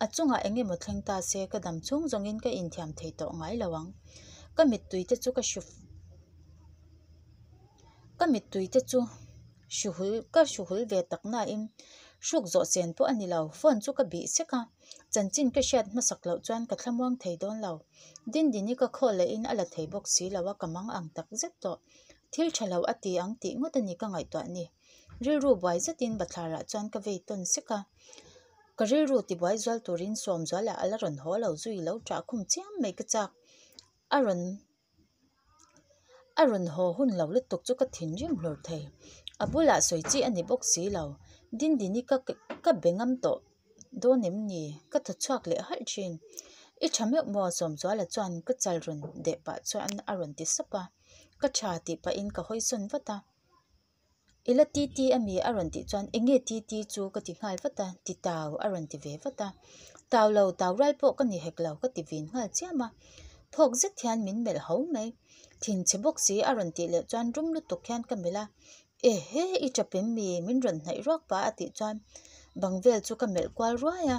a chungah eng emaw thleng ta se ka dam chhung zawngin ka inthiam thei tawh ngai lo ang. Ka mittui te chu ka hru ka mittui te chu hru hul ka hru hul ve tak nain hruk zawh chen pawh a ni lo, phone chu ka bih sek a, chanchin ka hriat hmasak loh chuan ka thlamuang thei dawn lo. Dindini ka khaw lehin a la thei bawk si lo a, ka mang ang tak zet tawh. Thil tha lo a ti ang tih ngawt a ni ka ngaihtuah ni. Rilru buai zetin bathlarah chuan ka vei tawn sek a, ka rilru tibuai zual turin Sawmzuala a la rawn haw lo zui lo ṭah khum chiam mai ka chak. A rawn a rawn haw hun lo lutuk chu ka thinrim hlur thei. A bulah sawi chi a ni bawk si lo. Dindini ka ka be ngam tawh dawn em ni? Ka thaw chhuak leh halh thin. I ṭha meuh maw? Sawmzuala chuan ka chal rawn deh pah chuan a rawn ti sap a. Ka ṭha tih pahin ka hawisawn vat a. I la ti ti a mi? A rawn tih chuan eng nge ti ti chu ka ti nghal vat a, ti tau a rawn ti ve vat a. Tau lo, tau ral pawh ka ni hek lo ka ti vin nghal chiam a. Phawk zet hian min melh ho mai. Thinchhe bawk si a rawn tih leh chuan rum lutuk hian ka melh a, Ehe i tap em mi? Min rawn hnaih ruak pah a tih chuan bang vel chu ka melh kual ruai a.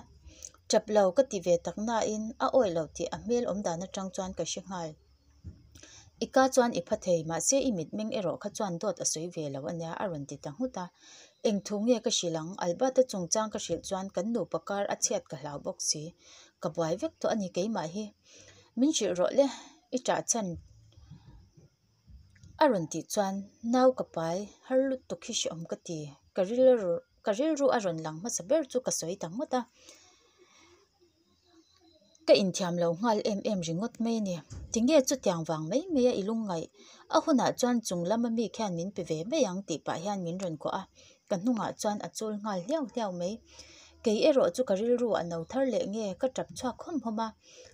Tap lo ka ti ve tak nain a awih lo tih a hmel awm dan atang chuan ka hre nghal. I ka chuan i pha thei, mahse i mitmeng erawh kha chuan dawt a sawi ve lo ania a rawn ti ta nghut a. Eng thu nge ka hrilh ang? Albert-a chungchang ka hrilh chuan kan nupa kar a chhiat ka hlau bawk si. Ka buai vek tawh a ni keimah hi. Min hrilh rawh le, i ṭah chhan a rawn tih chuan nau ka pai har lutuk hi hrehawm ka ti. Ka rilru ka rilru a rawn lang hmasa ber chu ka sawi ta ngawt a. Ka inthiam lo nghal em em ringawt mai a ni. Tinge chutiang vang mai mai a i lungngaih? A hunah chuan chung lama mi khian min pe ve mai ang tih pah hian min rawn kuah a, ka hnungah chuan a chul nghal hliau hliau mai. Kei erawh chu ka rilru a no thar leh nge ka tap chhuak hawm hawm a.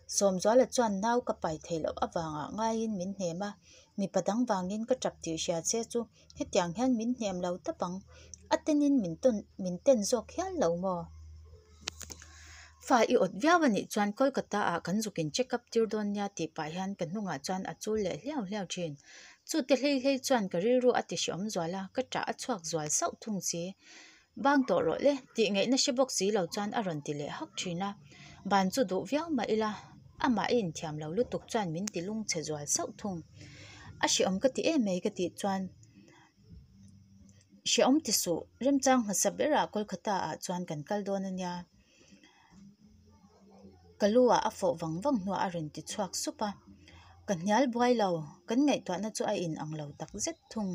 Sawmzuala chuan nau ka pai theih loh avangah ngaiin min hnem a, mipa dang vangin ka tap tih hria che chu hetiang hian min hnem lo tap ang. A tenin min tawn min ten zawk hial lo maw? Fa i awt viau a nih chuan Kolkata ah kan zuk in check up tir dawn nia tih pah hian ka hnungah chuan a chul leh hliau hliau thin. Chute hlei hlei chuan ka rilru a ti hreawm zual a, ka ṭah a chhuak zual sauh thung si. Bang tawh rawh le, tih ngaihna hre bawk si lo chuan a rawn ti leh hak thin a. Ban chu duh viau mah ila, amah i inthiam lo lutuk chuan min ti lungchhe zual sauh thung. A hreawm ka ti em mai ka tih chuan. Hrehawm ti suh, remchang hmasa berah Kolkata ah chuan kan kal dawn a nia. Ka lu ah a fawh vang vang hnuah a rawn ti chhuak sup a. Ka hnial buai lo, kan ngaihtuahna chu a in ang lo tak zet thung.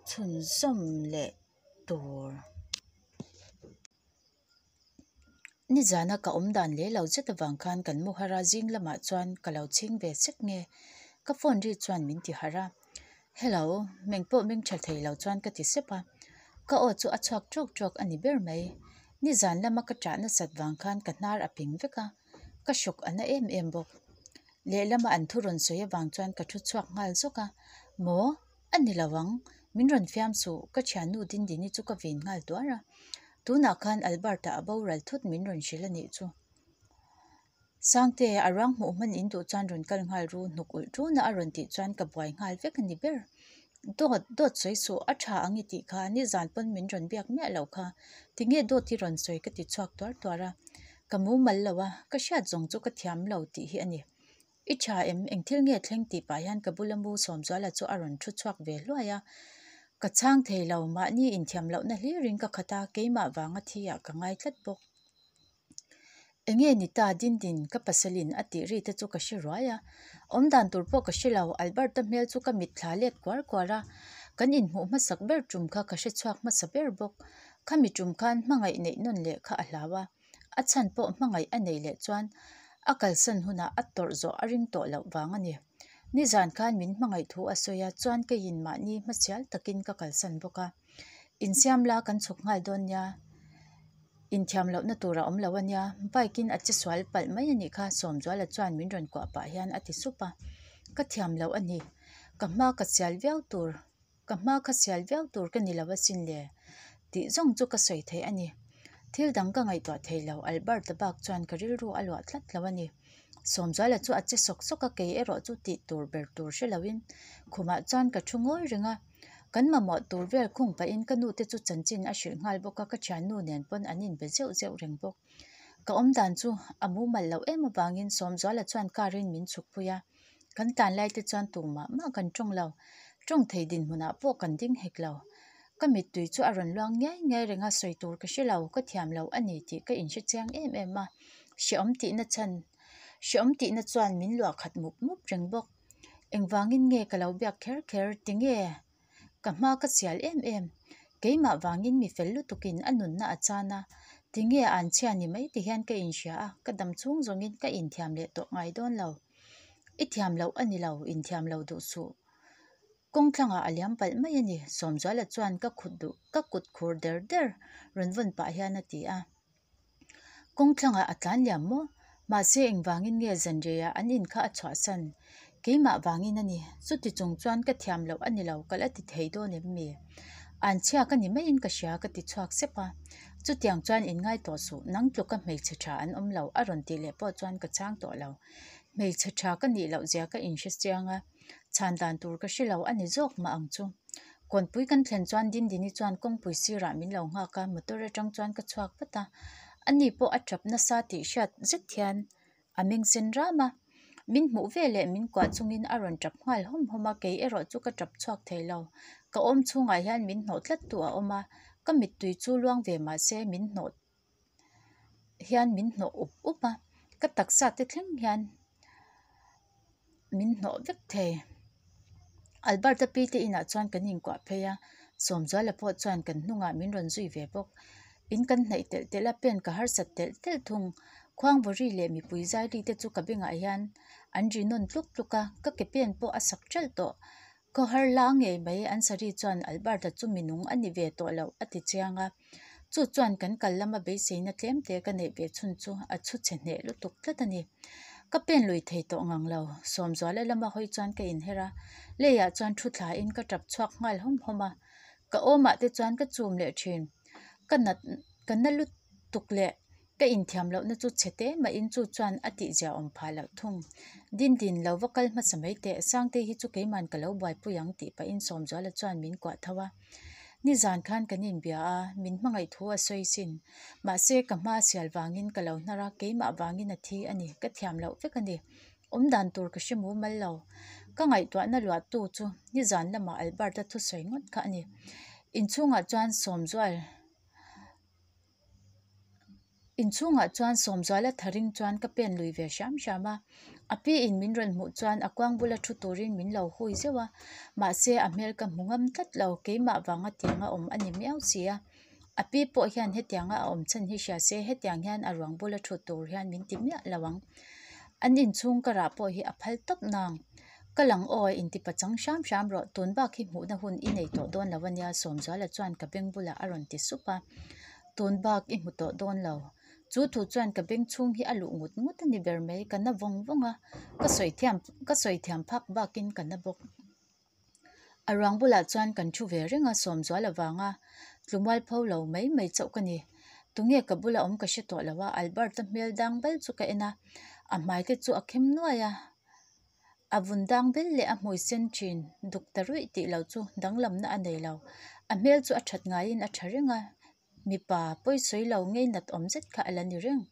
Chhunzawm leh tur. Nizana ka awm dan leh lo zet avang khan kan mu har a, zing lamah chuan ka lo chhing ve sek nge ka phone ri chuan min ti harh a. Hello, meng pawh meng tha thei lo chuan ka ti sep a, ka aw chu a chhuak tawk tawk a ni ber mai. Nizan lama ka ṭah nasat vang khan ka hnar a ping vek a, ka hrawk a na em em bawk. Lehlama an thu rawn sawi avang chuan ka thu chhuak nghal zawk a, Maw? A ni lo ang, min rawn fiam suh, ka thiannu Dindini chu ka vin nghal tuar a. Tunah khan Albert-a a boral thut min rawn hrilh a nih chu. Sangte, a ruang hmuh hman in duh chuan rawn kal nghal ru, hnuk ulh tuna a rawn tih chuan ka buai nghal vek a ni ber. Dawt, dawt sawi suh, a tha ang i tih kha, nizan pawn min rawn biak miah loh kha, tinge dawt i rawn sawi ka ti chhuak tuar tuar a. Ka mumal lo a, ka hriat zawng chu ka thiam lo tih hi a ni. I tha em? Eng thil nge thleng tih pah hian ka bula mu Sawmzuala chu a rawn thu chhuak ve hluai a. Ka chhang thei lo, mahni inthiam lohna hlirin ka khat a, keimah vanga thi ah ka ngai tlat bawk. Eng nge ni ta Dindin ka pasalin a tih ri te chu ka hre ruai a. Awm dan tur pawh ka hre lo, Alberta hmel chu ka mitthla let kuar kuar a. Kan inhmuh hmasak ber tum kha ka hre chhuak hmasa ber bawk. Khami tum khan hmangaih neih nawn leh kha a hlau a. A chhan pawh hmangaih a neih leh chuan a kalsan hunah a tawrh zawh a ring tawh loh vang a ni. Nizan khan min hmangaih thu a sawi a, chuan keiin mahni hmasial takin ka kalsan bawk a. Insiam la kan chhuk nghal dawn nia, inthiam lohna tur a awm lo a nia, bike in a che sual palh mai a nih kha Sawmzuala chuan min rawn kuah pah hian a ti sup a. Ka thiam loh a ni, ka hma ka sial viau tur. Ka hma kha sial viau tur ka ni lo asin le tih zawng chu ka sawi thei a ni. Thil dang ka ngaihtuah thei lo, Albert-a bak chuan ka rilru a luah tlat lo a ni. Sawmzuala chu a che sawk sawk a, kei erawh chu tih tur ber tur hre loin khumah chuan ka thu ngawi reng a. Kan mamawh tur vel khung pahin ka nute chu chanchin a hrilh nghal bawk a, ka thiannu nen pawn an inbe zeuh zeuh reng bawk. Ka awmdan chu a mumal loh em avangin Sawmzuala chuan car in min chhukpui a. Kan tlan lai te chuan tumah mah kan tawng lo, tawng thei dinhmunah pawh kan ding hek lo. Ka mittui chu a rawn luang ngiai ngiai reng a, sawi tur ka hre lo, ka thiam lo a ni tih ka inhre chiang em em a. Hreawm tihna chhan, hreawm tihna chuan min luah khat mup mup reng bawk. Engvangin nge ka lo biak kher kher tinge? Ka hma ka sial em em. Keimah vangin mi fel lutukin a nunna a chan a, tinge a anchhia ni mai ti hian ka inhria a, ka dam chhung zawngin ka inthiam leh tawh ngai dawn lo. I thiam loh a ni lo, inthiam lo duh suh. Kawng thlangah a liam palh mai a ni, Sawmzuala chuan ka khut duh, ka kut khur der der rawn vawn pah hian a ti a. Kawng thlangah a tlan liam maw? Mahse engvangin nge zanreiah an in kha a chhuahsan? Keimah vangin a ni. Chuti chung chuan ka thiam loh a ni lo, ka la ti thei dawn em mi? Anchhia ka ni maiin ka hria ka ti chhuak sep a. Chutiang chuan in ngai tawh suh, nang tluka hmeichhe tha an awm lo a rawn tih leh pawh chuan ka chhang tawh lo. Hmeichhe tha ka nih loh zia ka inhre chiang a, chhan dan tur ka hre lo a ni zawk mah ang chu. Kawnpui kan thlen chuan Dindini chuan kawngpui sirah min lo nghak a, motor atang chuan ka chhuak vat a. Ani pawh a tap nasa tih hriat zet hian a meng sen ram a. Min hmuh veleh min kuah chungin a rawn tap nghal hawm hawm a, kei erawh chu ka tap chhuak thei lo. Ka awm chhungah hian min hnawh tlat tu a awm a, ka mittui chu luang ve mah se min hnawh hian min hnawh up up a, ka taksa te thleng hian min hnawh vek thei. Albert-a pi te inah chuan kan inkuah phei a, Sawmzuala pawh chuan kan hnungah min rawn zui ve bawk. In kan hnaih telh telh a, pen ka harsat telh telh thung. Khuangvawri leh mipui zaili te chu ka bengah hian an ri nawn tluk tluk a, ka ke pen pawh a sak ṭalh tawh. Khawhar la ngei mai an sari chuan Albert-a chu minung a ni ve tawh loh a ti chiang a. Chu chuan kan kal lama beiseina tlem te ka neih ve chhun chu a chhu chhe hneh lutuk tlat a ni. Ka pen lui thei tawh ngang lo. Sawmzuala lama hawi chuan ka inher a, leiah chuan thu thlain ka tap chhuak nghal hawm hawm a. Ka awmah te chuan ka chum leh thin. Ka nat ka na lutuk leh Ka inthiam lohna chu chhe te mahin chu chuan a tihzia awm phah loh thung. Dindin lo va kal hmasa mai teh, Sangtei hi chu keiman ka lo buaipui ang tih pahin Sawmzuala chuan min kuah tho a. Nizan khan kan inbia a, min hmangaih thu a sawi sin. Mahse ka hma sial vangin ka lo hnar a, keimah vangin a thi a ni, ka thiam loh vek a ni. Awm dan tur ka hre mumal lo. Ka ngaihtuahna luahtu chu nizan lamah Albert-a thusawi ngawt kha a ni. Inchhungah chuan Sawmzual. Inchhungah chuan Sawmzuala tharing chuan ka pen lui ve hram hram a, a pi in min rawn hmuh chuan a kuang bula thu turin min lo hui zeuh a, mahse a hmel ka hmu ngam tlat lo, keimah vanga tianga awm a ni miau si a. A pi pawh hian hetianga a awm chhan hi hria se hetiang hian a ruang bula thu tur hian min ti miah lo ang. An inchhung ka rah pawh hi a phal tawp nang. Ka lang aw, inti pachang hram hram rawh, tun bak hi hmuhna hun i nei tawh dawn lo ania Sawmzuala chuan ka beng bulah a rawn ti sup a. Tun bak i hmu tawh dawn lo. Chu thu chuan ka beng chhung hi a luh ngut ngut a ni ber mai, ka na vawng vawng a, ka sawi thiam ka sawi thiam phak bakin ka na bawk. A ruang bulah chuan kan thu ve reng a, Sawmzual avanga tlumual pho lo mai mai chauh ka ni. Tunge ka bula awm ka hre tawh lo a, Albert-a hmel dang bal chu ka en a, a hmai te chu a khem nuai a. A vun dang bel leh a hmui sen thin duk ta ruih tih lo chu danglamna a nei lo. A hmel chu a that ngaiin a tha reng a, mipa pawisawi lo ngei nat awm zet kha a la ni reng.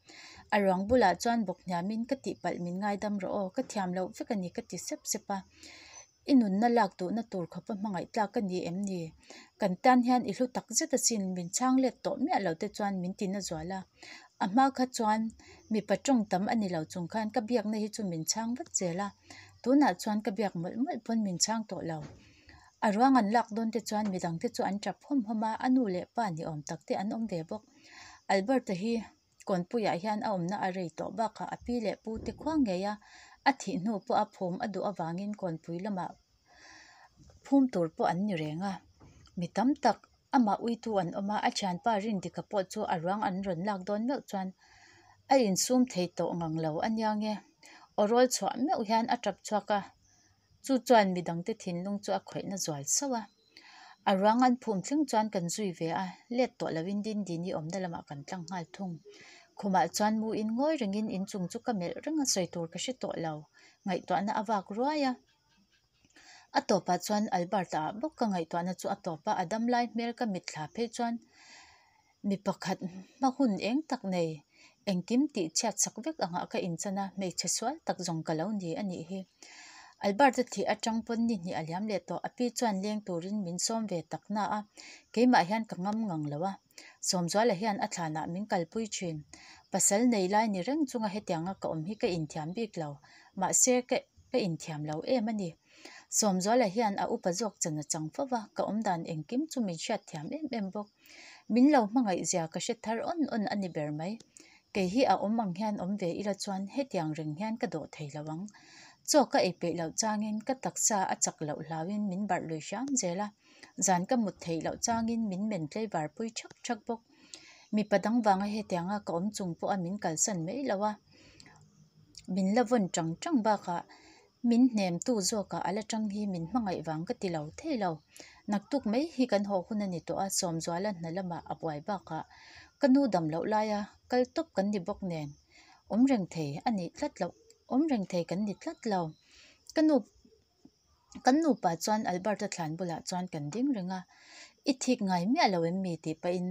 A ruang bulah chuan bawk hniamin ka tihpalh min ngaidam rawh aw, ka thiam loh vek a ni ka ti sep sep a. I nunna lak duhna tur khawpa hmangaih tlak ka ni em ni? Kan tan hian i hlu tak zet asin, min chhang let tawh miah lo te chuan min ti na zual a. A hma kha chuan mipa tawng tam a ni lo chung khan ka biakna hi chu min chhang vat zel a, tunah chuan ka biak mawlh mawlh pawn min chhang tawh lo. A ruang an lak dawn te chuan midang te chu an tap hawm hawm a, a nu leh pa ni awm tak te an awm ve bawk. Albert-a hi Kawnpuiah hian a awmna a rei tawh bakah a pi leh pu te khua ngei a, a thih hnu pawh a phum a duh avangin Kawnpui lamah phum tur pawh an ni reng a. Mi tam tak amah uitu an awm a, a thianpa Rindika pawh chu a ruang an rawn lak dawn meuh chuan a insum thei tawh ngang lo a nia nge. Aw rawl chhuah meuh hian a tap chhuak a, chu chuan midangte thinlung chu a khawihna zual sauh a. A ruang an phum thleng chuan kan zui ve a, let tawh loin Dindini awmna lamah kan tlang nghal thung. Khumah chuan mu in ngawi rengin inchung chu ka melh reng a, sawi tur ka hre tawh lo. Ngaihtuahna a vak ruai a. A tawpah chuan Albert-a ah bawk ka ngaihtuahna chu a tawp a, a dam lai hmel ka mitthla phei chuan mi pakhat hma hun eng tak nei, engkim tih chhiat sak vek angah ka inchan a, hmeichhe sual tak zawng ka lo ni a nih hi. Albert-a thih atang pawn ni hnih a liam leh tawh, a pi chuan leng turin min sawm ve tak na a, keimah hian ka ngam ngang lo a. Sawmzuala hian a thlanah min kalpui thin. Pasal nei lai ni reng chunga hetianga ka awm hi ka inthiam bik lo, mahse ka ka inthiam lo em a ni. Sawmzuala hian a upa zawk chan a chang fo va, ka awmdan engkim chu min hriatthiam em em bawk. Min lo hmangaih zia ka hre thar awn awn a ni ber mai. Kei hi a awm ang hian awm ve ila chuan hetiang reng hian ka dawh thei lo ang. Chaw ka ei peih loh changin ka taksa a chak loh hlauin min barh lui hram zel a. Zan ka mut theih loh changin min men tlaivar pui thak thak bawk. Mipa dang vanga hetianga ka awm chung pawha min kalsan mai lo a, min la vawn tang tang bakah min hnemtu zawkah a la tang hi min hmangaih vang ka ti lo thei lo. Naktuk mai hi kan haw hun a ni tawh a, Sawmzuala hna lamah a buai bakah ka nu dam loh laia kal tawp kan ni bawk nen awm reng thei a nih tlat loh, awm reng thei kan ni tlat lo. Ka nu. Kan nupa chuan Albert-a thlan bulah chuan kan ding reng a, I thik ngai miah lo em mi? tih pahin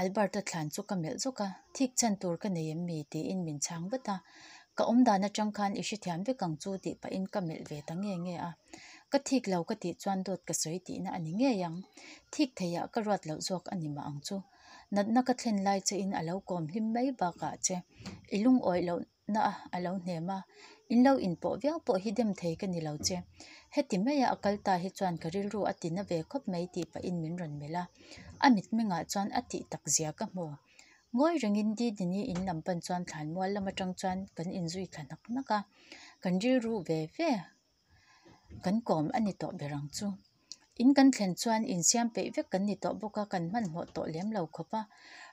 Albert-a thlan chu ka melh zawk a, Thik chhan tur ka nei em mi? tiin min chhang vat a, Ka awm dan atang khan i hrethiam vek ang chu tih pahin ka melh ve ta nge nge a, Ka thik lo ka tih chuan dawt ka sawi tihna a ni ngei ang, thik theiah ka ruat loh zawk a ni mah ang chu. Natna ka thlen lai chein a lo kawm hlim mai bakah che i lungawih loh na a a lo hnem a, in lo inpawh viau pawh hi dem thei ka ni lo che. Heti maia a kal ta hi chuan ka rilru a ti na ve khawp mai tih pahin min rawn melh a, a mitmengah chuan a tih tak zia ka hmu. Ngawi rengin Didini in lam pan chuan thlanmual lam atang chuan kan inzui thla hnak hnak a, kan rilru ve ve. Kan kawm a ni tawh ber ang chu. In kan thlen chuan insiam peih vek kan ni tawh bawk a, kan hmanhmawh tawh lem lo khawp a.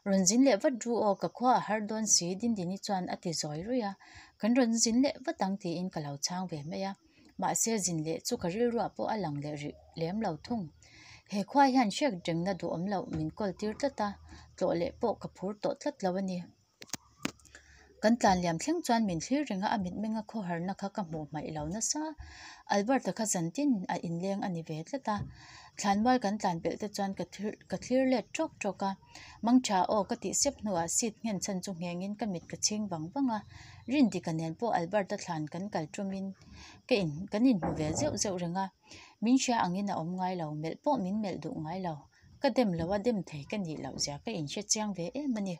Rawn zin leh vat ru aw, ka khua a har dawn si, Dindini chuan a ti zawi ruih a. Kan rawn zin leh vat ang tiin ka lo chhang ve mai a. Mahse zin leh chu ka rilruah pawh a lang leh rih lem lo thung. He khua hian hrek rengna duhawm loh min kawl tir tlat a, tlawh leh pawh ka phur tawh tlat lo a ni. Kan tlan liam thleng chuan min thlir reng a, a mitmenga khawharna kha ka hmuh hmaih lo nasa. Albert-a kha zantin a inleng a ni ve tlat a, thlanmual kan tlan pelh te chuan ka thlir ka thlir let tawk tawk a. Mangtha aw ka tih sep hnuah seat nghen chhan chu nghengin ka mit ka chhing vang vang a, Rindika nen pawh Albert-a thlan kan kal tumin ka in kan inhmu ve zeuh zeuh reng a, min hria angin a awm ngai lo, melh pawh min melh duh ngai lo. Ka dem lo a, dem thei ka nih loh zia ka inhre chiang ve em a ni.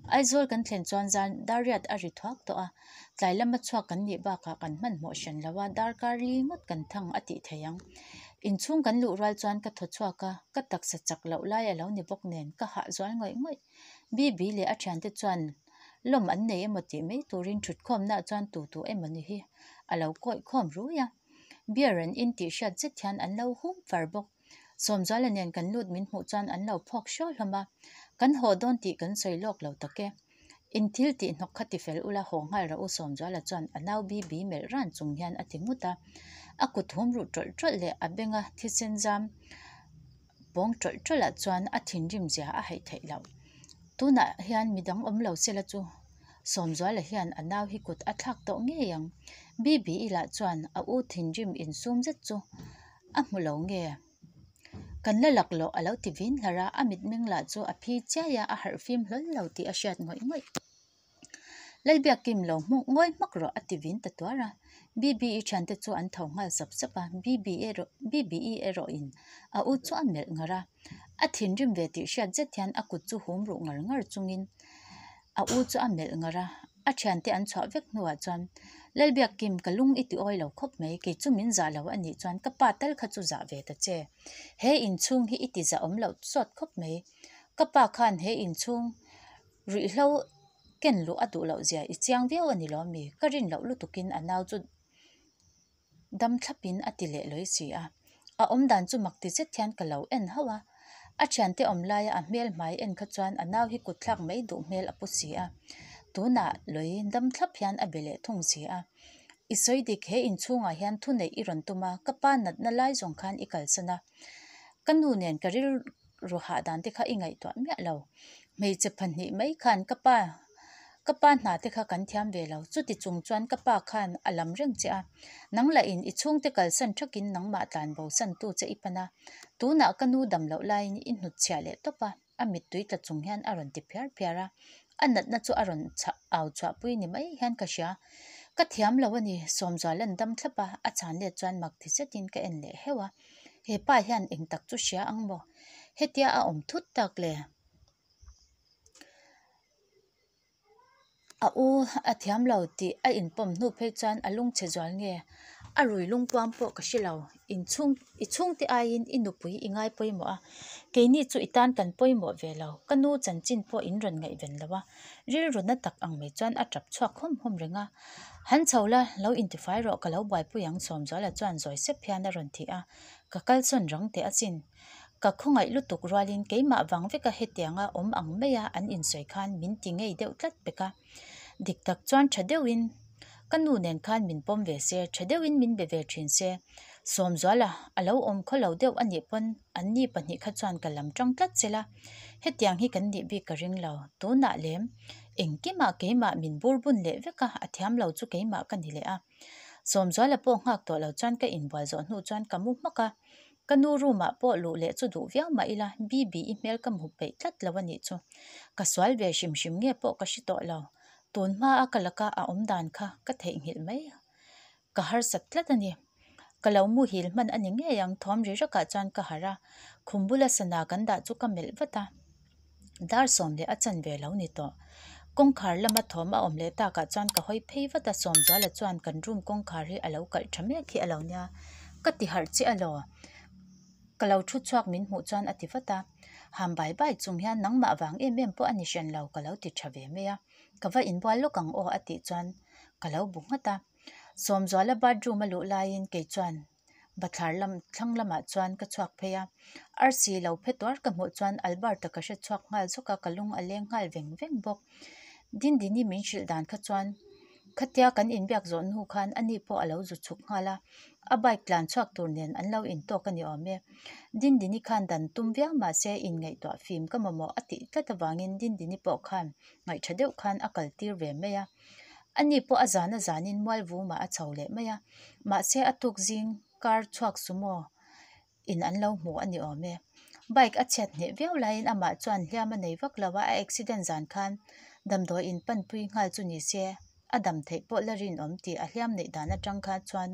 Aizawl kan thlen chuan zan dar riat a ri thuak tawh a, tlai lama chhuak kan nih bakah kan hmanhmawh hran lo a, darkar li ngawt kan thang a tih theih ang. Inchhung kan luh rual chuan ka thaw chhuak a, ka taksa chak loh lai a lo ni bawk nen ka hah zual ngawih ngawih. Bibi leh a thiante chuan lawm an nei emaw tih mai turin thutkhawmnaah chuan tu tu emaw ni hi a lo kawih khawm rui a, beer an in tih hriat zet hian an lo hum far bawk. Sawmzuala nen kan lut min hmuh chuan an lo phawk hraw hlawm a, kan haw dawn tih kan sawi lawk lo tak e. In thil tih hnawk kha tifel ula haw nghal rawh u Sawmzuala chuan a nau Bibi melh ran chung hian a ti ngut a, a kut hum ruh tawlh tawlh leh a benga thisen zam pawng tawlh tawlh ah chuan a thinrim zia a haih theih loh. Tunah hian midang awm lo sela chu Sawmzuala hian a nau hi kut a thlak tawh ngei ang. Bibi-i lah chuan a u thinrim insum zet chu a hmu lo nge? Kan la lak loh a lo ti vin hlar a, a mitmeng lah chu a phi chiai a, a harh fim hlawl lo tih a hriat ngawih ngawih. Lalbiakkim lo hmuh ngawi hmak rawh a ti vin ta tuar a, Bibi-i thiante chu an tho nghal sap sap a, Bibi-i erawhin a u chu a melh ngar a, a thinrim ve tih hriat zet hian a kut chu hum ruh ngar ngar chungin a u chu a melh ngar a, a thiante an chhuah vek hnuah chuan Lalbiakkim ka lung i ti awi lo khawp mai, kei chu min zah lo a nih chuan ka pa tal kha chu zah ve ta che, he inchhung hi i ti zahawm loh sawt khawp mai, ka pa khan he inchhung Ruihhlo ken luh a duh loh zia i chiang viau a ni lo mi? Ka rin loh lutukin a nau chu dam thlapin a ti leh lawi si a. A awm dan chu mak ti zet hian ka lo en hauh a. A thiante awm laia a hmel hmai en kha chuan a nau hi kut thlak mai duh hmel a pu si a. Tunah lawi dam thlap hian a be leh thung si a. I sawi dik he inchhungah hian thuneih i rawn tum a, ka pa natna lai zawng khan i kalsan a. Ka nu nen ka rilru hah dan te kha i ngaihtuah miah lo. Hmeichhe pahnih mai khan ka pa ka pa hna te kha kan thiam ve lo. Chuti chung chuan ka pa khan a lam reng che a. Nang lah in i chhungte kalsan thakin nangmah tlan bo san tu che i pan a. Tunah ka nu dam loh laiin i hnutchhiah leh tawp a, a mittui tla chung hian a rawn ti phiar phiar a. A natna chu a rawn chhah au chhuahpui ni mai hian ka hria. Ka thiam lo a ni, Sawmzuala'n dam thlap a, a chhan let chuan mak ti zetin ka en leh heuh a. He pa hian eng tak chu hria ang maw? Hetia a awm thut tak le? A u a thiam lo tih a inpawm hnu phei chuan a lungchhe zual nge? A rui lungpuam pawh ka hre lo. Inchhung i chhungte aiin i nupui i ngai pawimawh a, keini chu i tan kan pawimawh ve lo. Ka nu chanchin pawh in rawn ngaihven lo a, rilru na tak ang mai chuan a tap chhuak hawm hawm reng a. Han chho la, lo intifai rawh ka lo buaipui ang Sawmzuala chuan zawi sep hian a rawn ti a, ka kalsawn rang teh asin. Ka khawngaih lutuk rualin keimah vang veka hetianga awm ang maia an insawi khan min ti ngei deuh tlat pek a. Dik tak chuan tha deuhin ka nu nen khan min pawm ve se, tha deuhin min be ve thin se. Sawmzuala a lo awm khaw lo deuh a nih pawn anni pahnih kha chuan ka lam tang tlat che la, hetiang hi kan nih bik ka ring lo. Tunah lem engkimah keimah min bur bun leh vek a, a thiam lo chu keimah ka ni leh a. Sawmzuala pawh nghak tawh lo chuan ka inbual zawh hnu chuan ka mu hmak a, Ka nu room ah pawh luh leh chu duh viau mah ila Bibi i hmel ka hmu peih tlat lo a nih chu. Ka sual ve hrim hrim nge pawh ka hre tawh lo. Tun hma a ka laka a awm dan kha ka theihnghilh mai. Ka harsat tlat a ni. Ka lo muhil hman a ni ngei ang thawm ri rakah chuan ka harh a. Khum bula sana kan dah chu ka melh vat a. Dar sawm leh a chan ve lo ni tawh. Kawngkhar lama thawm a awm leh takah chuan ka hawi phei vat a, Sawmzuala chuan kan room kawngkhar hi a lo kalh tha mek hi a lo nia. Ka ti harh chiah alaw? Ka lo thu chhuak min hmuh chuan a ti vat a. Ham bai bai chung hian nangmah vang em em pawh a ni hran lo ka lo ti tha ve mai a. Ka va inbual lawk ang aw a tih chuan ka lo bu nghat a. Sawmzuala bathroom a luh laiin kei chuan Bathlar lam thlang lamah chuan ka chhuak phei a, arsi lo phe tuar ka hmuh chuan Albert-a ka hre chhuak nghal zawk a, ka lung a leng nghal veng veng bawk. Dindini min hrilh dan kha chuan khatia kan inbiak zawh hnu khan ani pawh a lo zu chhuk nghal a, a bike tlan chhuak tur nen an lo intawk a ni awm e. Dindini khan dan tum viau mah se inngaihtuah fim ka mamawh a tih tlat avangin Dindini pawh khan ngaihṭha deuh khan a kal tir ve mai a. Ani pawh a zan a zanin mual vumah a chho leh mai a, mahse a tuk zing kar chhuak sumo in an lo hmu a ni awm e. Bike a chhiat hneh viau laiin amah chuan hliam a nei vak lo a, a accident zan khan damdawi in panpui nghal chu ni se a dam theih pawh la rinawm tih a hliam neih dan atang kha chuan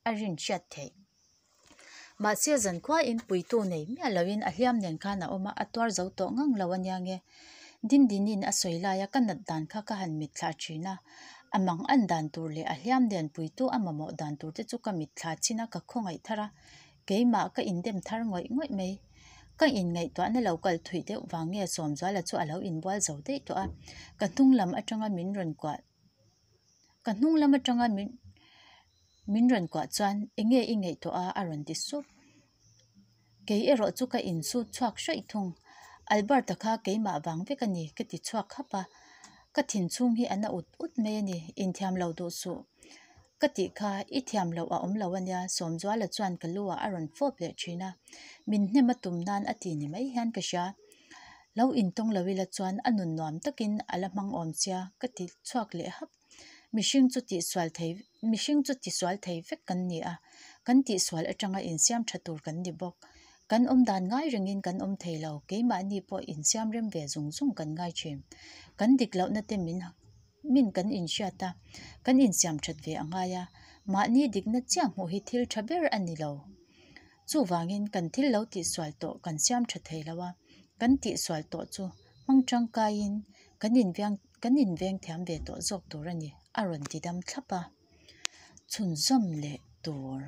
a rin hriat theih. Mahse zan khuain puitu nei miah loin a hliam nen khan a awm a, a tuar zo tawh ngang lo a nia nge. Dindinin a sawi laia ka nat dan kha ka han mitthla thin a, a mang an dan tur leh a hliam nen puitu a mamawh dan tur te chu ka mitthla chin a, ka khawngaih thar a, keimah ka indem thar ngawih ngawih mai. Ka inngaihtuahna lo kal thuih deuh vang nge Sawmzuala chu a lo inbual zo daih tawh a, ka hnung lam atanga min rawn kuah Ka hnung lam atanga min min rawn kuah chuan enge i ngaihtuah a a rawn ti sup. Kei erawh chu ka insut chhuak hraih thung. Albert-a kha keimah vang vek a ni ka ti chhuak hap a. Ka thin chhung hi a na ut ut mai a ni, inthiam lo duh suh. Ka tih kha i thiam loh a awm lo a nia Sawmzuala chuan ka lu ah a rawn fawp leh thin a. Min hnem a tum nan a ti ni mai hian ka hria. Lo intawng lo ila chuan a nun nuam takin a la hmang awm sia ka ti chhuak leh hap. Mihring chu tihsual thei mihring chu tisual thei vek kan ni a, kan tihsual atanga insiam tha tur kan ni bawk. Kan awm dan ngai rengin kan awm thei lo, keimahni pawh insiam rem ve zung zung kan ngai thin. Kan dik lohna te min min kan inhriat a, kan insiam that ve a ngai a, mahni dikna chiah hmuh hi thil tha ber a ni lo. Chuvangin kan thil lo tihsual tawh kan siam tha thei lo a, kan tihsual tawh chu hmang tangkaiin kan inviang kan inveng thiam ve tawh zawk tur a ni, a rawn ti dam thlap a. Chhunzawm leh tur.